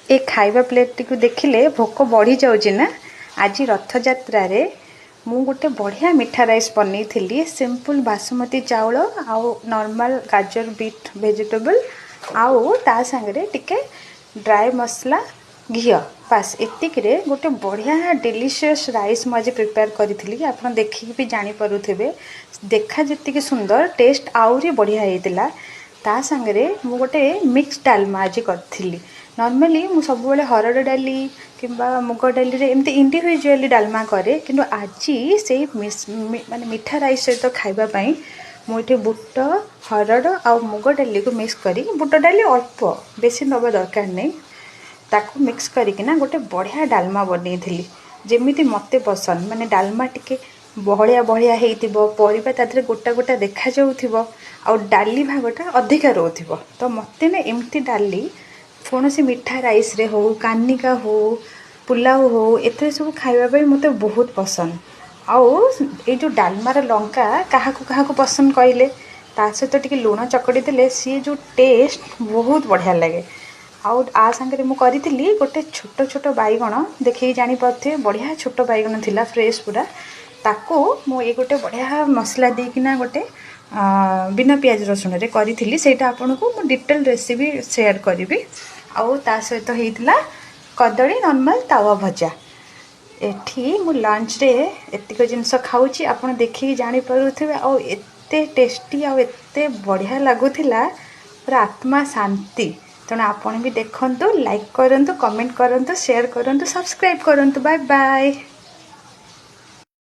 ଏ ଖାଇବା ପ୍ଲେଟ୍ଟିକୁ ଦେଖିଲେ ଭୋକ ବଢ଼ିଯାଉଛି ନା? ଆଜି ରଥଯାତ୍ରାରେ ମୁଁ ଗୋଟେ ବଢ଼ିଆ ମିଠା ରାଇସ୍ ବନେଇଥିଲି। ସିମ୍ପଲ୍ ବାସୁମତୀ ଚାଉଳ ଆଉ ନର୍ମାଲ୍ ଗାଜର, ବିଟ୍ ଭେଜିଟେବଲ୍ ଆଉ ତା ସାଙ୍ଗରେ ଟିକେ ଡ୍ରାଏ ମସଲା, ଘିଅ, ବାସ୍ ଏତିକିରେ ଗୋଟେ ବଢ଼ିଆ ଡେଲିସିୟସ୍ ରାଇସ୍ ମୁଁ ଆଜି ପ୍ରିପେୟାର କରିଥିଲି। ଆପଣ ଦେଖିକି ବି ଜାଣିପାରୁଥିବେ, ଦେଖା ଯେତିକି ସୁନ୍ଦର, ଟେଷ୍ଟ ଆହୁରି ବଢ଼ିଆ ହେଇଥିଲା। ତା ସାଙ୍ଗରେ ମୁଁ ଗୋଟେ ମିକ୍ସ ଡାଲମା ଆଜି କରିଥିଲି। ନର୍ମାଲି ମୁଁ ସବୁବେଳେ ହରଡ଼ ଡାଲି କିମ୍ବା ମୁଗ ଡାଲିରେ ଏମିତି ଇଣ୍ଡିଭିଜୁଆଲି ଡାଲମା କରେ, କିନ୍ତୁ ଆଜି ସେଇ ମାନେ ମିଠା ରାଇସ୍ ସହିତ ଖାଇବା ପାଇଁ ମୁଁ ଏଠି ବୁଟ, ହରଡ଼ ଆଉ ମୁଗ ଡାଲିକୁ ମିକ୍ସ କରି, ବୁଟ ଡାଲି ଅଳ୍ପ, ବେଶୀ ନେବା ଦରକାର ନାହିଁ, ତାକୁ ମିକ୍ସ କରିକିନା ଗୋଟେ ବଢ଼ିଆ ଡାଲମା ବନେଇଥିଲି, ଯେମିତି ମୋତେ ପସନ୍ଦ। ମାନେ ଡାଲମା ଟିକେ ବହଳିଆ ବହଳିଆ ହେଇଥିବ, ପରିବା ତା ଦେହରେ ଗୋଟା ଗୋଟା ଦେଖାଯାଉଥିବ ଆଉ ଡାଲି ଭାଗଟା ଅଧିକା ରହୁଥିବ। ତ ମୋତେ ନା ଏମିତି ଡାଲି କୌଣସି ମିଠା ରାଇସ୍ରେ ହଉ, କାନିକା ହଉ, ପୁଲାଉ ହଉ, ଏଥିରେ ସବୁ ଖାଇବା ପାଇଁ ମୋତେ ବହୁତ ପସନ୍ଦ। ଆଉ ଏଇ ଯେଉଁ ଡାଲମାର ଲଙ୍କା କାହାକୁ କାହାକୁ ପସନ୍ଦ କହିଲେ? ତା ସହିତ ଟିକେ ଲୁଣ ଚକଟି ଦେଲେ ସିଏ ଯେଉଁ ଟେଷ୍ଟ, ବହୁତ ବଢ଼ିଆ ଲାଗେ। ଆଉ ଆ ସାଙ୍ଗରେ ମୁଁ କରିଥିଲି ଗୋଟେ ଛୋଟ ଛୋଟ ବାଇଗଣ। ଦେଖିକି ଜାଣିପାରୁଥିବେ, ବଢ଼ିଆ ଛୋଟ ବାଇଗଣ ଥିଲା, ଫ୍ରେଶ୍ ପୁରା। ତାକୁ ମୁଁ ଏଇ ଗୋଟେ ବଢ଼ିଆ ମସଲା ଦେଇକିନା ଗୋଟେ ବିନା ପିଆଜ ରସୁଣରେ କରିଥିଲି। ସେଇଟା ଆପଣଙ୍କୁ ମୁଁ ଡିଟେଲ୍ ରେସିପି ସେୟାର କରିବି। ଆଉ ତା ସହିତ ହେଇଥିଲା କଦଳୀ ନର୍ମାଲ୍ ତାୱା ଭଜା। ଏଠି ମୁଁ ଲଞ୍ଚରେ ଏତିକ ଜିନିଷ ଖାଉଛି, ଆପଣ ଦେଖିକି ଜାଣିପାରୁଥିବେ। ଆଉ ଏତେ ଟେଷ୍ଟି ଆଉ ଏତେ ବଢ଼ିଆ ଲାଗୁଥିଲା, ପୁରା ଆତ୍ମା ଶାନ୍ତି। ତେଣୁ ଆପଣ ବି ଦେଖନ୍ତୁ, ଲାଇକ୍ କରନ୍ତୁ, କମେଣ୍ଟ କରନ୍ତୁ, ସେୟାର କରନ୍ତୁ, ସବସ୍କ୍ରାଇବ୍ କରନ୍ତୁ। Bye bye.